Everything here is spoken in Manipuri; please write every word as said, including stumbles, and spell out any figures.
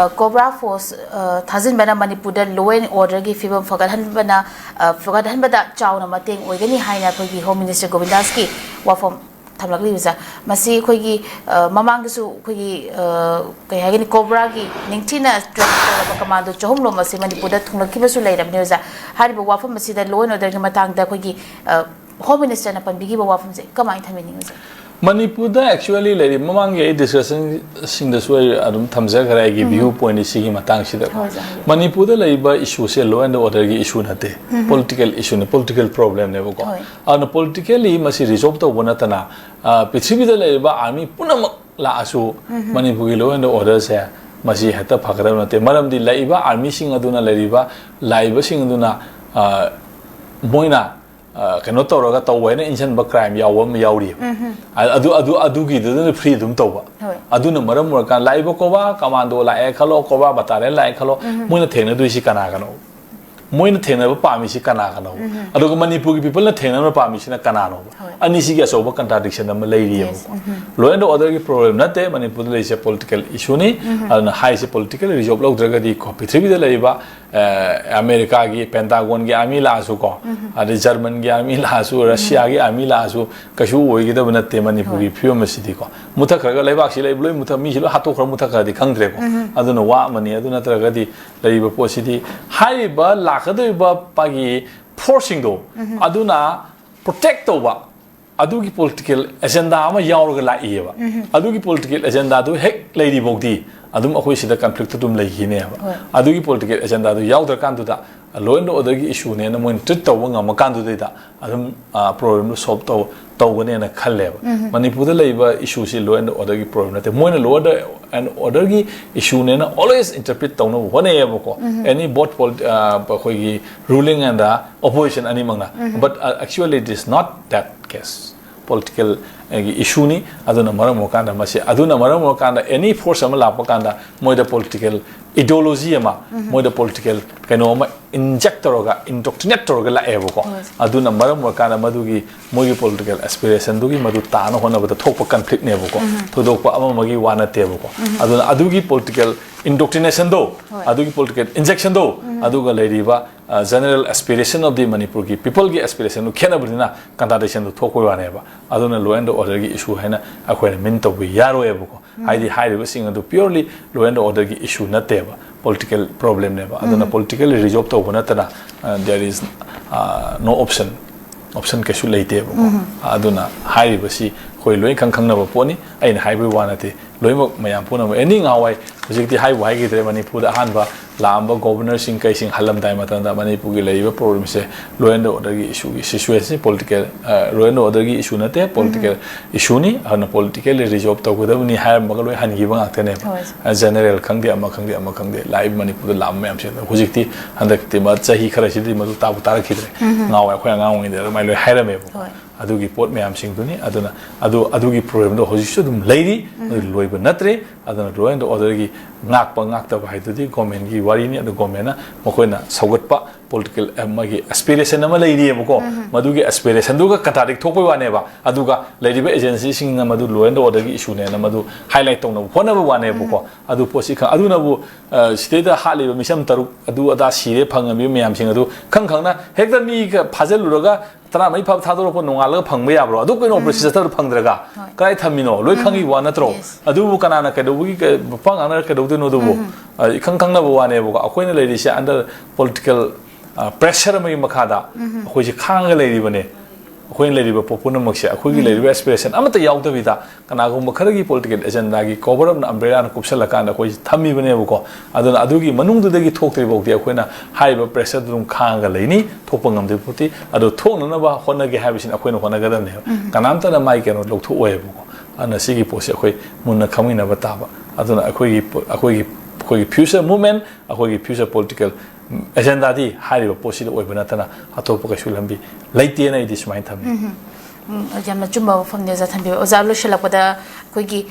ꯀꯣꯕ꯭ꯔꯥ ꯐꯣꯔꯁ ꯊꯥꯖꯤꯟꯕꯅ ꯃꯅꯤꯄꯨꯔꯗ law and orderꯒꯤ ꯐꯤꯕꯝ ꯐꯒꯠꯍꯟꯕꯅ, ꯑ, ꯐꯒꯠꯍꯟꯕꯗ ꯆꯥꯎꯅ ꯃꯇꯦꯡ ꯑꯣꯏꯒꯅꯤ ꯍꯥꯏꯅ ꯑꯩꯈꯣꯏꯒꯤ ꯍꯣꯝ ꯃꯤꯅꯤꯁꯇꯔ ꯒꯣꯕꯤꯟꯗꯥꯁꯀꯤ ꯋꯥꯐꯝ ꯊꯝꯂꯛꯂꯤ ꯑꯣꯖꯥ꯫ ꯃꯁꯤ ꯑꯩꯈꯣꯏꯒꯤ, ꯑ, ꯃꯃꯥꯡꯗꯁꯨ ꯑꯩꯈꯣꯏꯒꯤ, ꯑ, ꯀꯩ ꯍꯥꯏꯒꯅꯤ, ꯀꯣꯕ꯭ꯔꯥꯒꯤ ꯅꯤꯡꯊꯤꯅ train ꯇꯧꯔꯕ ꯀꯃꯥꯟꯗꯣ ꯆꯍꯨꯝ ꯂꯣꯝ ꯑꯁꯤ ꯃꯅꯤꯄꯨꯔꯗ ꯊꯨꯡꯂꯛꯈꯤꯕꯁꯨ ꯂꯩꯔꯕꯅꯤ ꯑꯣꯖꯥ꯫ ꯍꯥꯏꯔꯤꯕ ꯋꯥꯐꯝ ꯑꯁꯤꯗ law and orderꯒꯤ ꯃꯇꯥꯡꯗ ꯑꯩꯈꯣꯏꯒꯤ, ꯑ, ꯍꯣꯝ ꯃꯤꯅꯤꯁꯇꯔꯅ ꯄꯟꯕꯤꯈꯤꯕ ꯋꯥꯐꯝꯁꯦ ꯀꯃꯥꯏꯅ ꯊꯝꯕꯤꯅꯤꯡꯉꯤ ꯑꯣꯖꯥ? ꯃꯅꯤꯄꯨꯔꯗ actually ꯂꯩꯔꯤ, ꯃꯃꯥꯡꯒꯤ ꯑꯩ discussionꯁꯤꯡꯗꯁꯨ ꯑꯩ ꯑꯗꯨꯝ ꯊꯝꯖꯈ꯭ꯔꯦ ꯑꯩꯒꯤ view pointꯁꯤ ꯁꯤꯒꯤ ꯃꯇꯥꯡꯁꯤꯗ꯫ ꯍꯣꯏ, ꯑꯣꯖꯥ, ꯍꯥꯏꯕꯤꯌꯨ꯫ ꯃꯅꯤꯄꯨꯔꯗ ꯂꯩꯔꯤꯕ issueꯁꯦ law and orderꯒꯤ issue ꯅꯠꯇꯦ, political issueꯅꯤ, political problemꯅꯦꯕꯀꯣ꯫ ꯍꯣꯏ꯫ ꯑꯗꯨꯅ politically ꯃꯁꯤ resolve ꯇꯧꯕ ꯅꯠꯇꯅ, ꯑ, ꯄ꯭ꯔꯤꯊꯤꯕꯤꯗ ꯂꯩꯔꯤꯕ army ꯄꯨꯝꯅꯃꯛ ꯂꯥꯛꯑꯁꯨ ꯃꯅꯤꯄꯨꯔꯒꯤ law and orderꯁꯦ ꯃꯁꯤ ꯍꯦꯛꯇ ꯐꯒꯗꯕ ꯅꯠꯇꯦ꯫ ꯃꯔꯝꯗꯤ ꯂꯩꯔꯤꯕ armyꯁꯤꯡ ꯑꯗꯨꯅ, ꯂꯩꯔꯤꯕ ꯂꯥꯛꯏꯕꯁꯤꯡ ꯑꯗꯨꯅ, ꯑ, ꯃꯣꯏꯅ ꯑ, ꯀꯩꯅꯣ ꯇꯧꯔꯒ ꯇꯧꯕ ꯍꯥꯏꯅ ꯏꯟꯁꯤꯟꯕ crime ꯌꯥꯎꯕ ꯑꯃ ꯌꯥꯎꯔꯤꯑꯕ꯫ ꯑ-, ꯑꯗꯨ, ꯑꯗꯨ, ꯑꯗꯨꯒꯤꯗꯨꯗꯅ free ꯑꯗꯨꯝ ꯇꯧꯕ꯫ ꯍꯣꯏ꯫ ꯑꯗꯨꯅ ꯃꯔꯝ ꯑꯣꯏꯔꯀꯥꯟꯗ ꯂꯥꯛꯏꯕ ꯀꯣꯕꯥ ꯀꯃꯥꯟꯗꯣ ꯂꯥꯛꯑꯦ ꯈꯜꯂꯣ, ꯀꯣꯕꯥ ꯕꯇꯥꯂꯤꯌꯟ ꯂꯥꯛꯑꯦ ꯈꯜꯂꯣ, ꯃꯣꯏꯅ ꯊꯦꯡꯅꯗꯣꯏꯁꯤ ꯀꯅꯥ ꯀꯅꯣ? ꯃꯣꯏꯅ ꯊꯦꯡꯅꯕ ꯄꯥꯝꯃꯤꯁꯤ ꯀꯅꯥ ꯀꯅꯣ? ꯑꯗꯨꯒ ꯃꯅꯤꯄꯨꯔꯒꯤ peopleꯅ ꯊꯦꯡꯅꯕ ꯄꯥꯝꯃꯤꯁꯤꯅ ꯀꯅꯥꯅꯣꯕ? ꯍꯣꯏ꯫ ꯑꯅꯤꯁꯤꯒꯤ ꯑꯆꯧꯕ contradiction ꯑꯃ ꯂꯩꯔꯤꯑꯕꯀꯣ꯫ Yes. Law and orderꯒꯤ problem ꯅꯠꯇꯦ, ꯃꯅꯤꯄꯨꯔꯗ ꯂꯩꯔꯤꯁꯦ political issueꯅꯤ꯫ ꯑꯗꯨꯅ ꯍꯥꯏꯁꯦ politically resolve ꯂꯧꯗ꯭ꯔꯒꯗꯤ ꯀꯣ, ꯄ꯭ꯔꯤꯊꯤꯕꯤꯗ ꯂꯩꯔꯤꯕ ꯑ, ꯑꯃꯦꯔꯤꯀꯥꯒꯤ Pentagonꯒꯤ army ꯂꯥꯛꯑꯁꯨ ꯀꯣ, ꯑꯗꯩ Germanꯒꯤ army ꯂꯥꯛꯑꯁꯨ, Russiaꯒꯤ army ꯂꯥꯛꯑꯁꯨ, ꯀꯩꯁꯨ ꯑꯣꯏꯒꯗꯕ ꯅꯠꯇꯦ ꯃꯅꯤꯄꯨꯔꯒꯤ ꯍꯣꯏ꯫ ꯐꯤꯕꯝ ꯑꯁꯤꯗꯤꯀꯣ꯫ ꯃꯨꯊꯠꯈ꯭ꯔꯒ ꯂꯩꯕꯥꯛꯁꯤ ꯂꯩꯕ ꯂꯣꯏ ꯃꯨꯊꯠ-, ꯃꯤꯁꯤ ꯂꯣꯏ ꯍꯥꯠꯇꯣꯛꯈ꯭ꯔ ꯃꯨꯊꯠꯈ꯭ꯔꯗꯤ ꯈꯪꯗ꯭ꯔꯦꯀꯣ꯫ ꯑꯗꯨꯅ ꯋꯥ ꯑꯃꯅꯤ꯫ ꯑꯗꯨ ꯅꯠꯇ꯭ꯔꯒꯗꯤ ꯂꯩꯔꯤꯕ ꯄꯣꯠꯁꯤꯗꯤ ꯍꯥꯏꯔꯤꯕ ꯂꯥꯛꯀꯗꯧꯔꯤꯕ ꯃꯥꯒꯤ forceꯁꯤꯡꯗꯣ ꯑꯗꯨꯅ protect ꯇꯧꯕ ꯑꯗꯨꯒꯤ political agenda ꯑꯃ ꯌꯥꯎꯔꯒ ꯂꯥꯛꯏꯑꯕ꯫ ꯑꯗꯨꯒꯤ political agendaꯗꯨ ꯍꯦꯛ ꯂꯩꯔꯤꯐꯥꯎꯗꯤ ꯑꯗꯨꯝ ꯑꯩꯈꯣꯏ ꯁꯤꯗ conflict ꯑꯗꯨꯝ ꯂꯩꯈꯤꯅꯦꯕ꯫ ꯍꯣꯏ꯫ ꯑꯗꯨꯒꯤ political agendaꯗꯨ ꯌꯥꯎꯗ꯭ꯔꯀꯥꯟꯗꯨꯗ law and orderꯒꯤ issueꯅꯦꯅ ꯃꯣꯏꯅ treat ꯇꯧꯕ ꯉꯝꯃꯀꯥꯟꯗꯨꯗꯩꯗ ꯑꯗꯨꯝ, ꯑ, problemꯗꯨ solve ꯇꯧ-, ꯇꯧꯒꯅꯦꯅ ꯈꯜꯂꯦꯕ꯫ ꯃꯅꯤꯄꯨꯔꯗ ꯂꯩꯕ issueꯁꯤ law and orderꯒꯤ problem ꯅꯠꯇꯦ꯫ ꯃꯣꯏꯅ law and orderꯒꯤ issueꯅꯦꯅ always interpret ꯇꯧꯅꯕ ꯍꯣꯠꯅꯩꯌꯦꯕꯀꯣ꯫ Any both pol-, ꯑ, ꯑꯩꯈꯣꯏꯒꯤ ruling and the opposition ꯑꯅꯤꯃꯛꯅ꯫ But, uh, actually it is not that case꯫ Political ꯒꯤ issueꯅꯤ꯫ ꯑꯗꯨꯅ ꯃꯔꯝ ꯑꯣꯏꯔꯀꯥꯟꯗ ꯃꯁꯤ, ꯑꯗꯨꯅ ꯃꯔꯝ ꯑꯣꯏꯔꯀꯥꯟꯗ any force ꯑꯃ ꯂꯥꯛꯄ ꯀꯥꯟꯗ ꯃꯣꯏꯗ political ideology ꯑꯃ, ꯃꯣꯏꯗ political ꯀꯩꯅꯣ ꯑꯃ inject ꯇꯧꯔꯒ, indoctrinate ꯇꯧꯔꯒ ꯂꯥꯛꯑꯦꯕꯀꯣ꯫ ꯍꯣꯏ꯫ ꯑꯗꯨꯅ ꯃꯔꯝ ꯑꯣꯏꯔꯀꯥꯟꯗ ꯃꯗꯨꯒꯤ ꯃꯣꯏꯒꯤ political aspirationꯗꯨꯒꯤ ꯃꯗꯨ ꯇꯥꯅ ꯍꯣꯠꯅꯕꯗ ꯊꯣꯛꯄ conflictꯅꯦꯕꯀꯣ꯫ ꯊꯣꯏꯗꯣꯛꯄ ꯑꯃ ꯑꯃꯒꯤ ꯋꯥ ꯅꯠꯇꯦꯕꯀꯣ꯫ ꯑꯗꯨꯅ ꯑꯗꯨꯒꯤ political ꯏꯟꯗꯣꯛꯇ꯭ꯔꯤꯅꯦꯁꯟꯗꯣ, ꯍꯣꯏ꯫ ꯑꯗꯨꯒꯤ ꯄꯣꯂꯤꯇꯤꯀꯦꯜ ꯏꯟꯖꯦꯛꯁꯟꯗꯣ, ꯎꯝ꯫ ꯑꯗꯨꯒ ꯂꯩꯔꯤꯕ, ꯑ, ꯖꯦꯅꯔꯦꯜ ꯑꯦꯁꯄꯤꯔꯦꯁꯟ ꯑꯣꯐ ꯗꯤ ꯃꯅꯤꯄꯨꯔꯒꯤ ꯄꯤꯄꯜꯒꯤ ꯑꯦꯁꯄꯤꯔꯦꯁꯟꯗꯨ ꯈꯦꯠꯅꯕꯅꯤꯅ ꯀꯟꯇ꯭ꯔꯥꯗꯤꯛꯁꯟꯗꯨ ꯊꯣꯛꯄꯒꯤ ꯋꯥꯅꯦꯕ꯫ ꯑꯗꯨꯅ ꯂꯣ ꯑꯦꯟ ꯑꯣꯔꯗꯔꯒꯤ ꯏꯁꯨ ꯍꯥꯏꯅ ꯑꯩꯈꯣꯏꯅ ꯃꯤꯟ ꯇꯧꯕ ꯌꯥꯔꯣꯏꯕꯀꯣ꯫ ꯎꯝ꯫ ꯍꯥꯏꯗꯤ ꯍꯥꯏꯔꯤꯕꯁꯤꯡ ꯑꯗꯨ ꯄ꯭ꯌꯣꯔꯂꯤ ꯂꯣ ꯑꯦꯟ ꯑꯣꯔꯗꯔꯒꯤ ꯏꯁꯨ ꯅꯠꯇꯦꯕ, ꯄꯣꯂꯤꯇꯤꯀꯦꯜ ꯄ꯭ꯔꯣꯕ꯭ꯂꯦꯝꯅꯦꯕ꯫ ꯑꯗꯨꯅ ꯎꯝ꯫ ꯄꯣꯂꯤꯇꯤꯀꯦꯜꯂꯤ ꯔꯤꯖꯣꯜꯕ ꯇꯧꯕ ꯅꯠꯇꯅ, ꯑ, there is, ꯑ, no option, ꯑꯣꯞꯁꯟ ꯀꯩꯁꯨ ꯂꯩꯇꯦꯕꯀꯣ꯫ ꯎꯝ꯫ ꯑꯗꯨꯅ ꯍꯥꯏꯔꯤꯕꯁꯤ ꯑꯩꯈꯣꯏ ꯂꯣꯏ ꯈꯪ ꯈꯪꯅꯕ ꯄꯣꯠꯅꯤ꯫ ꯑꯩꯅ ꯍꯥꯏꯕꯒꯤ ꯋꯥ ꯅꯠꯇꯦ, ꯂꯣꯏꯅꯃꯛ ꯃꯌꯥꯝ ꯄꯨꯝꯅꯃꯛ ꯑꯦꯅꯤ ꯉꯍꯥꯟꯋꯥꯏ, ꯍꯧꯖꯤꯛꯇꯤ ꯍꯥꯏꯕꯨ ꯍꯥꯏꯈꯤꯗ꯭ꯔꯦ, ꯃꯅꯤꯄꯨꯔꯗ ꯑꯍꯥꯟꯕ ꯂꯥꯛꯑꯝꯕ ꯒꯣꯕꯔꯅꯔꯁꯤꯡ ꯀꯩꯁꯤꯡ ꯍꯜꯂꯝꯗꯥꯏ ꯃꯇꯝꯗ ꯃꯅꯤꯄꯨꯔꯒꯤ ꯂꯩꯔꯤꯕ ꯄ꯭ꯔꯣꯕ꯭ꯂꯦꯝꯁꯦ ꯂꯣ ꯑꯦꯟ ꯑꯣꯔꯗꯔꯒꯤ ꯏꯁꯨꯒꯤ ꯁꯤꯆꯨꯋꯦꯁꯟ, ꯄꯣꯂꯤꯇꯤꯀꯦꯜ, ꯑ, ꯂꯣ ꯑꯦꯟ ꯑꯣꯔꯗꯔꯒꯤ ꯏꯁꯨ ꯅꯠꯇꯦ, ꯄꯣꯂꯤꯇꯤꯀꯦꯜ ꯏꯁꯨꯅꯤ꯫ ꯑꯗꯨꯅ ꯄꯣꯂꯤꯇꯤꯀꯦꯜꯂꯤ ꯔꯤꯖꯣꯜꯕ ꯇꯧꯒꯗꯕꯅꯤ ꯍꯥꯏꯔꯝꯃꯒ ꯂꯣꯏ ꯍꯟꯈꯤꯕ ꯉꯥꯛꯇꯅꯦꯕ꯫ ꯍꯣꯏ꯫ ꯑ, ꯖꯦꯅꯔꯦꯜ ꯈꯪꯗꯦ, ꯑꯃ ꯈꯪꯗꯦ, ꯑꯃ ꯈꯪꯗꯦ, ꯂꯥꯛꯏꯕ ꯃꯅꯤꯄꯨꯔꯗ ꯂꯥꯛꯑꯝꯕ ꯃꯌꯥꯝꯁꯦ꯫ ꯑꯗꯣ ꯍꯧꯖꯤꯛꯇꯤ ꯍꯟꯗꯛꯇꯤ ꯃ-, ꯆꯍꯤ ꯈꯔꯁꯤꯗꯤ ꯃꯗꯨ ꯇꯥꯕꯨ ꯇꯥꯔꯛꯈꯤꯗ꯭ꯔꯦ꯫ ꯎꯝ꯫ ꯉꯍꯥꯟꯋꯥꯏ ꯑꯩꯈꯣꯏ ꯑꯉꯥꯡ ꯑꯣꯏꯔꯤꯉꯩꯗ ꯑꯗꯨꯃꯥꯏꯅ ꯂꯣꯏ ꯍꯥꯏꯔꯝꯃꯦꯕꯀꯣ꯫ ꯍꯣꯏ꯫ ꯑꯗꯨꯒꯤ ꯄꯣꯠ ꯃꯌꯥꯝꯁꯤꯡꯗꯨꯅꯤ꯫ ꯑꯗꯨꯅ ꯑꯗꯨ, ꯑꯗꯨꯒꯤ ꯄ꯭ꯔꯣꯕ꯭ꯂꯦꯝꯗꯣ ꯍꯧꯖꯤꯛꯁꯨ ꯑꯗꯨꯝ ꯂꯩꯔꯤ, ꯎꯝ꯫ ꯑꯗꯨ ꯂꯣꯏꯕ ꯅꯠꯇ꯭ꯔꯦ꯫ ꯑꯗꯨꯅ ꯂꯣ ꯑꯦꯟ ꯑꯣꯔꯗꯔꯒꯤ ꯉꯥꯛꯄ ꯉꯥꯛꯇꯕ ꯍꯥꯏꯗꯨꯗꯤ ꯒꯣꯔꯃꯦꯟꯒꯤ ꯋꯥꯔꯤꯅꯤ꯫ ꯑꯗꯨ ꯒꯣꯔꯃꯦꯟꯅ ꯃꯈꯣꯏꯅ ꯁꯧꯒꯠꯄ ꯄꯣꯂꯤꯇꯤꯀꯦꯜ, ꯑ, ꯃꯥꯒꯤ ꯑꯦꯁꯄꯤꯔꯦꯁꯟ ꯑꯃ ꯂꯩꯔꯤꯑꯕꯀꯣ꯫ ꯎꯝ꯫ ꯃꯗꯨꯒꯤ ꯑꯦꯁꯄꯤꯔꯦꯁꯟꯗꯨꯒ ꯀꯟꯇ꯭ꯔꯥꯗꯤꯛ ꯊꯣꯛꯄꯒꯤ ꯋꯥꯅꯦꯕ꯫ ꯑꯗꯨꯒ ꯂꯩꯔꯤꯕ ꯑꯦꯖꯦꯟꯁꯤꯁꯤꯡꯅ ꯃꯗꯨ ꯂꯣ ꯑꯦꯟ ꯑꯣꯔꯗꯔꯒꯤ ꯏꯁꯨꯅꯦꯅ ꯃꯗꯨ ꯍꯥꯏꯂꯥꯏꯠ ꯇꯧꯅꯕ ꯍꯣꯠꯅꯕ ꯋꯥꯅꯦꯕꯀꯣ꯫ ꯎꯝ꯫ ꯑꯗꯨ ꯄꯣꯠꯁꯤ ꯈꯪ-, ꯑꯗꯨꯅꯕꯨ, ꯑ, ꯁꯤꯗꯩꯗ ꯍꯥꯠꯂꯤꯕ ꯃꯤꯁꯝ ꯇꯔꯨꯛ ꯑꯗꯨ ꯑꯗꯥ ꯁꯤꯔꯦ ꯐꯪꯉꯝꯃꯤꯕ ꯃꯌꯥꯝꯁꯤꯡ ꯑꯗꯨ ꯈꯪ ꯈꯪꯅ ꯍꯦꯛꯇ ꯃꯤ ꯈ-, ꯐꯥꯖꯤꯜꯂꯨꯔꯒ ꯇꯔꯥꯃꯔꯤ ꯐꯥꯕ ꯊꯥꯗꯣꯔꯛꯄ ꯅꯣꯡꯉꯥꯜꯂꯒ ꯐꯪꯕ ꯌꯥꯕ꯭ꯔꯣ? ꯑꯗꯨ ꯀꯩꯅꯣ ꯎꯝ꯫ ꯑꯣꯄꯔꯦꯁꯟ ꯆꯠꯊꯕꯗ ꯐꯪꯗ꯭ꯔꯒ ꯍꯣꯏ꯫ ꯀꯗꯥꯏ ꯊꯝꯃꯤꯅꯣ? ꯂꯣꯏ ꯎꯝ꯫ ꯈꯪꯉꯤ ꯋꯥ ꯅꯠꯇ꯭ꯔꯣ? Yes꯫ ꯑꯗꯨꯕꯨ ꯀꯅꯥꯅ ꯀꯩꯗꯧꯕꯒꯤ ꯀ-, ꯃꯄꯥ ꯉꯥꯡꯅꯔ ꯀꯩꯗꯧꯗꯣꯏꯅꯣ ꯑꯗꯨꯕꯨ? ꯎꯝ꯫ ꯑ, ꯏꯈꯪ ꯈꯪꯅꯕ ꯋꯥꯅꯦꯕꯀꯣ꯫ ꯑꯩꯈꯣꯏꯅ ꯂꯩꯔꯤꯁꯦ under political, ꯑ, pressure ꯑꯃꯒꯤ ꯃꯈꯥꯗ ꯎꯝ꯫ ꯑꯩꯈꯣꯏꯁꯦ ꯈꯥꯡꯉꯒ ꯂꯩꯔꯤꯕꯅꯦ꯫ ꯑꯩꯈꯣꯏꯅ ꯂꯩꯔꯤꯕ ꯄꯣꯠ ꯄꯨꯝꯅꯃꯛꯁꯦ ꯑꯩꯈꯣꯏꯒꯤ ꯎꯝ꯫ ꯂꯩꯔꯤꯕ ꯑꯦꯁꯄꯤꯔꯦꯁꯟ ꯑꯃꯠꯇ ꯌꯥꯎꯗꯕꯤꯗ ꯀꯅꯥꯒꯨꯝꯕ ꯈꯔꯒꯤ ꯄꯣꯂꯤꯇꯤꯀꯦꯜ ꯑꯦꯖꯦꯟꯗꯥꯒꯤ ꯀꯣꯚꯔ ꯑꯞꯅ, ꯑꯝꯕ꯭ꯔꯦꯂꯥꯅ ꯀꯨꯞꯁꯜꯂꯀꯥꯟꯗ ꯑꯩꯈꯣꯏꯁꯦ ꯊꯝꯃꯤꯕꯅꯦꯕꯀꯣ꯫ ꯑꯗꯨꯅ ꯑꯗꯨꯒꯤ ꯃꯅꯨꯡꯗꯨꯗꯒꯤ ꯊꯣꯛꯇ꯭ꯔꯤ ꯐꯥꯎꯗꯤ ꯑꯩꯈꯣꯏꯅ ꯍꯥꯏꯔꯤꯕ ꯄ꯭ꯔꯦꯁꯔꯗꯨ ꯑꯗꯨꯝ ꯈꯥꯡꯉꯒ ꯂꯩꯅꯤ, ꯊꯣꯛꯄ ꯉꯝꯗ꯭ꯔꯤ ꯐꯥꯎꯗꯤ꯫ ꯑꯗꯣ ꯊꯣꯛꯅꯅꯕ ꯍꯣꯠꯅꯒꯦ ꯍꯥꯏꯕꯁꯤꯅ ꯑꯩꯈꯣꯏꯅ ꯍꯣꯠꯅꯒꯗꯕꯅꯦꯕ꯫ ꯎꯝ꯫ ꯀꯅꯥꯝꯇꯅ ꯃꯥꯏ ꯀꯩꯅꯣ ꯂꯧꯊꯣꯛꯑꯣꯏꯕꯀꯣ꯫ ꯑꯗꯨꯅ ꯁꯤꯒꯤ ꯄꯣꯠꯁꯦ ꯑꯩꯈꯣꯏ ꯃꯨꯟꯅ ꯈꯪꯃꯤꯟꯅꯕ ꯇꯥꯕ꯫ ꯑꯗꯨꯅ ꯑꯩꯈꯣꯏꯒꯤ ꯄꯣ-, ꯑꯩꯈꯣꯏꯒꯤ, ꯑꯩꯈꯣꯏꯒꯤ future movement, ꯑꯩꯈꯣꯏꯒꯤ future political ꯑꯦꯖꯦꯟꯗꯥꯗꯤ ꯍꯥꯏꯔꯤꯕ ꯄꯣꯠꯁꯤꯗ ꯑꯣꯏꯕ ꯅꯠꯇꯅ ꯑꯇꯣꯞꯄ ꯀꯩꯁꯨ ꯂꯝꯕꯤ ꯂꯩꯇꯦꯅ ꯑꯩꯗꯤ ꯁꯨꯃꯥꯏꯅ ꯊꯝꯃꯤ꯫ ꯎꯝ꯫ ꯎꯝ, ꯌꯥꯝꯅ ꯑꯆꯨꯝꯕ ꯋꯥꯐꯝꯅꯤ ꯑꯣꯖꯥ ꯊꯝꯕꯤꯕ꯫ ꯑꯣꯖꯥ, ꯂꯣꯏꯁꯤꯜꯂꯛꯄꯗ ꯑꯩꯈꯣꯏꯒꯤ